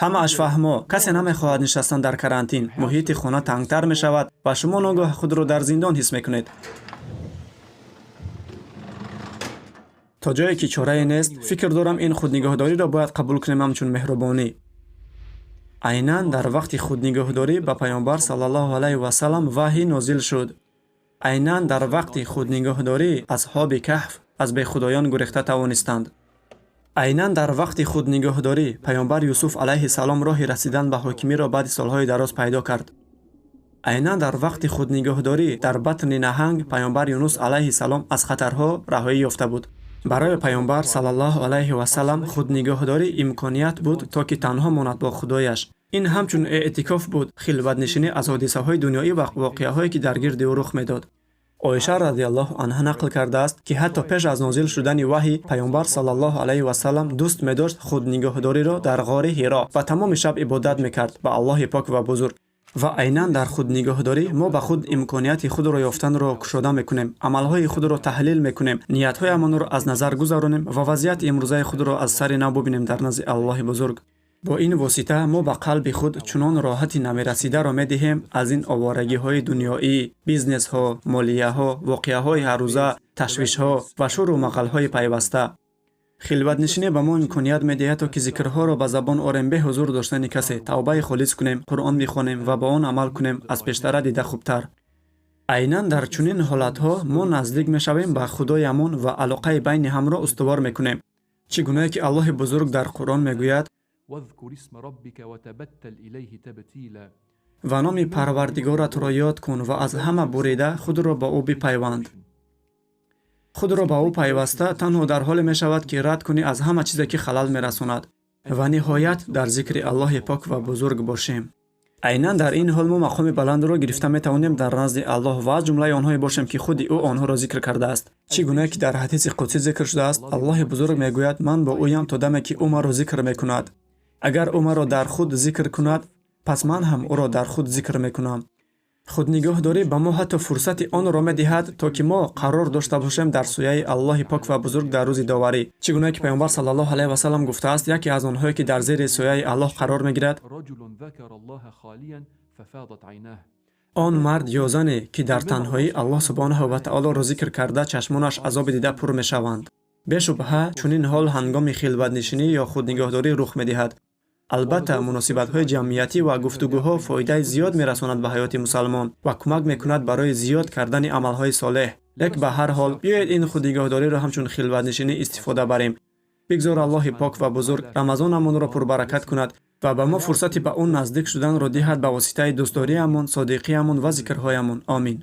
Ҳамааш фаҳмо, касе намехоҳад нишастан дар карантин, муҳити хона тангтар мешавад ва шумо ногаҳ худро дар зиндон ҳис мекунед. То ҷое ки чорае нест, фикр дорам ин худнигоҳдориро бояд қабул кунем ҳамчун меҳрубонӣ. Айнан дар вақти худнигоҳдорӣ ба Паёмбар саллаллоҳу алайҳи васаллам ваҳй нозил шуд. Айнан дар вақти худнигоҳдорӣ асҳоби каҳф аз бехудоён гурехта тавонистанд. Айнан дар вақти худнигоҳдорӣ Паёмбар Юсуф алайҳи салом роҳи расидан ба ҳокимиро баъди солҳои дароз пайдо кард. Айнан дар вақти худнигоҳдорӣ дар батни наҳанг Паёмбар Юнус алайҳи салом аз хатарҳо раҳоӣ ёфта буд. Барои Паёмбар саллаллоҳу алайҳи васаллам худнигоҳдорӣ имконият буд, то ки танҳо монад бо Худояш. Ин ҳамчун эътикоф буд, хилватнишинӣ аз ҳодисаҳои дунёӣ ва воқеаҳое ки дар гирди ӯ рух медод. Оиша радиаллоҳу анҳа нақл кардааст, ки ҳатто пеш аз нозил шудани ваҳй Паёмбар саллаллоҳу алайҳи васаллам дӯст медошт худнигоҳдориро дар ғори Ҳиро ва тамоми шаб ибодат мекард ба Аллоҳи пок ва бузург. Ва айнан дар худнигоҳдорӣ мо ба худ имконияти худро ёфтанро кушода мекунем, амалҳои худро таҳлил мекунем, ниятҳоямонро аз назар гузаронем ва вазъияти имрӯзаи худро аз сари нав бубинем дар назди Аллоҳи бузург. Бо ин восита мо ба қалби худ чунон роҳати намерасидаро медиҳем аз ин оворагиҳои дунёӣ, бизнесҳо, молияҳо, воқеаҳои ҳаррӯза, ташвишҳо ва шуру мағалҳои пайваста. Хилватнишинӣ ба мо имконият медиҳад, то ки зикрҳоро ба забон орем бе ҳузур доштани касе, тавбаи холис кунем, Қуръон бихонем ва ба он амал кунем аз пештара дида хубтар. Айнан дар чунин ҳолатҳо мо наздик мешавем ба Худоямон ва алоқаи байни ҳамро устувор мекунем. Чӣ гунае ки Аллоҳи бузург дар Қуръон мегӯяд: ва номи Парвардигоратро ёд кун ва аз ҳама бурида худро ба ӯ бипайванд. Худро ба ӯ пайваста танҳо дар ҳоле мешавад, ки рад кунӣ аз ҳама чизе, ки халал мерасонад, ва ниҳоят дар зикри Аллоҳи пок ва бузург бошем. Айнан дар ин ҳол мо мақоми баландро гирифта метавонем дар назди Аллоҳ ва аз ҷумлаи онҳое бошем, ки худи ӯ онҳоро зикр кардааст. Чӣ гунае ки дар ҳадиси қудсӣ зикр шудааст, Аллоҳи бузург мегӯяд: ман бо ӯям то даме, ки ӯ маро зикр мекунад. Агар ӯ маро дар худ зикр кунад, пас ман ҳам ӯро дар худ зикр мекунам. Худнигоҳдорӣ ба мо ҳатто фурсати онро медиҳад, то ки мо қарор дошта бошем дар сояи Аллоҳи пок ва бузург дар рӯзи доварӣ. Чӣ гунае ки Паёмбар саллаллоҳу алайҳи васаллам гуфтааст, яке аз онҳое, ки дар зери сояи Аллоҳ қарор мегирад, он мард ё зане, ки дар танҳоӣ Аллоҳ субҳонаҳу ва таолоро зикр карда, чашмонаш азоби дида пур мешаванд. Бешубҳа, чунин ҳол ҳангоми хилватнишинӣ ё худнигоҳдорӣ рух медиҳад. Албатта, муносибатҳои ҷамъиятӣ ва гуфтугӯҳо фоидаи зиёд мерасонад ба ҳаёти мусалмон ва кӯмак мекунад барои зиёд кардани амалҳои солеҳ. Лек ба ҳар ҳол биёед ин худнигоҳдориро ҳамчун хилватнишинӣ истифода барем. Бигзор Аллоҳи пок ва бузург Рамазонамонро пурбаракат кунад ва ба мо фурсати ба ӯ наздик шуданро диҳад ба воситаи дӯстдориамон, содиқиамон ва зикрҳоямон. Омин.